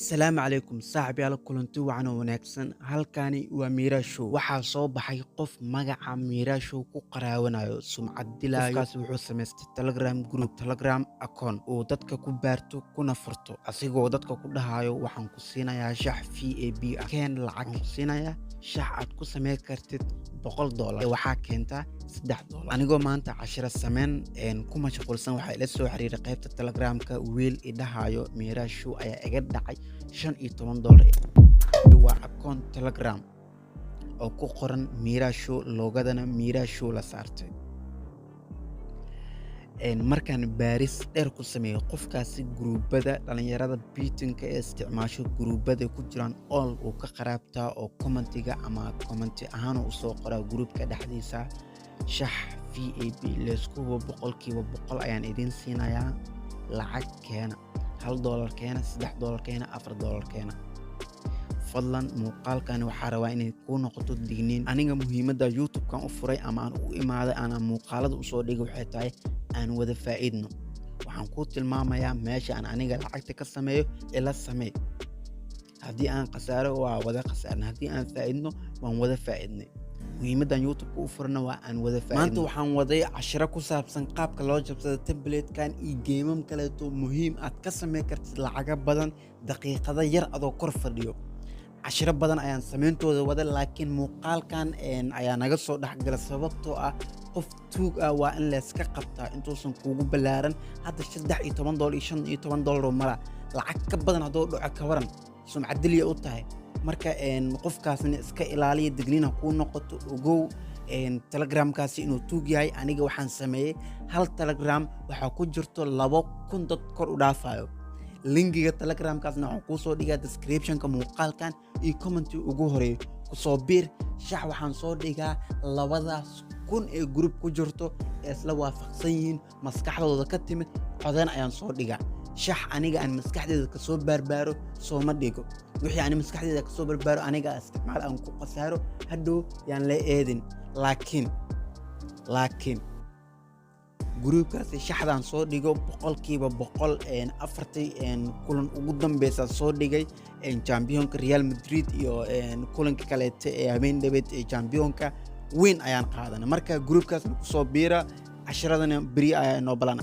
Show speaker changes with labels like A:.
A: Asalaamu calaykum saaxiibayaal, kulanti wacan oo wanaagsan. Halkani waa Miira Show. Waxaa soo baxay qof magaca Miira Show ku qaraawanayo, sumcad dilaayo. Qofkaas wuxuu samaystay Telegram group, Telegram account uu dadka ku baarto kuna furto, asigoo dadka ku dhahayo: "Waxaan ku siinayaa shax VIP ah, keen lacag, ku siinayaa shax aad ku samayn kartid $1, waxaa keentaa $3." Anigoo maanta cashiro sameyn ku mashquulsan, waxaa ila soo xiriiray qaybta Telegramka wiil idhahayo: "Miira Show ayaa iga dhacay $15." Waa account Telegram oo ku qoran Miira Show, logo-gadana Miira Show la saartay. Markaan baaris dheer ku sameeyey qofkaasi, guruubada dhalinyarada betting-ka ee isticmaasho, guruubada ku jiraan all uu ka qaraabtaa oo comment-iga ama comment-i ahaan usoo qoraa gruubka dhexdiisa: "Shax VIP leysku hubo, 100% ayaan idiin siinayaa, lacag keena, $1 keena, $3 keena, $4 keena." Fadlan, muuqaalkani waxaa rabaa inay kuu noqoto digniin. Aniga muhiimadda YouTube-kan u furay ama aan u imaaday aanan muuqaalada usoo dhigay waxay tahay aan wada faa'iidno. Waxaan kuu tilmaamayaa meesha aan aniga lacagta ka sameeyo, ila samee. Haddii aan khasaaro, waa wada khasaarnay; haddii aan faa'iidno, waan wada faa'iidnay. Muhiimaddan YouTube-ka u furana waa aan wada faa'iidno. Maanta waxaan waday cashiro ku saabsan qaabka loo jabsado template-kan iyo game-am kaleeto muhiim aad ka sameyn kartid lacago badan daqiiqado yar adoo kor fadhiyo. Cashiro badan ayaan sameyntooda wada, laakiin muuqaalkan ayaa naga soo dhexgala, sababtoo ah qof tuug ah waa in layska qabtaa intuusan kuugu ballaaran. Hadda $13 iyo $15 oo mara, lacag ka badan hadduu dhaco, ka waran? Sumcadiliya u tahay. Marka qofkaasna iska ilaaliya, digniin ha kuu noqoto. Ogow Telegramkaasi inuu tuug yahay. Aniga waxaan sameeyey hal Telegram waxaa ku jirto 2000 dad kor u dhaafayo. Link-iga Telegramkaasna waxaan kuu soo dhigaa description-ka muuqaalkan iyo comment-i ugu horeeyo. Kusoo biir. Shax waxaan soo dhigaa 2000 ee group ku jirto ee isla waafaqsan yihiin, maskaxdooda ka timid codeyn ayaan soo dhigaa. Shax aniga aan maskaxdeeda kasoo baarbaaro sooma dhigo. Wixii ani maskaxdeeda kasoo barbaaro, aniga isticmaal aan ku khasaaro, hadhow yaan la eedin. Laakiin gruubkaasi shaxdaan soo dhigo 100% afartii kulan ugu dambeysa soo dhigay, championka Real Madrid iyo kulanka kaleete ee habeen dhabeed ee championka weyn ayaan qaadanay. Marka gruubkaasna kusoo biira, cashiradana beri ayaa inoo balana.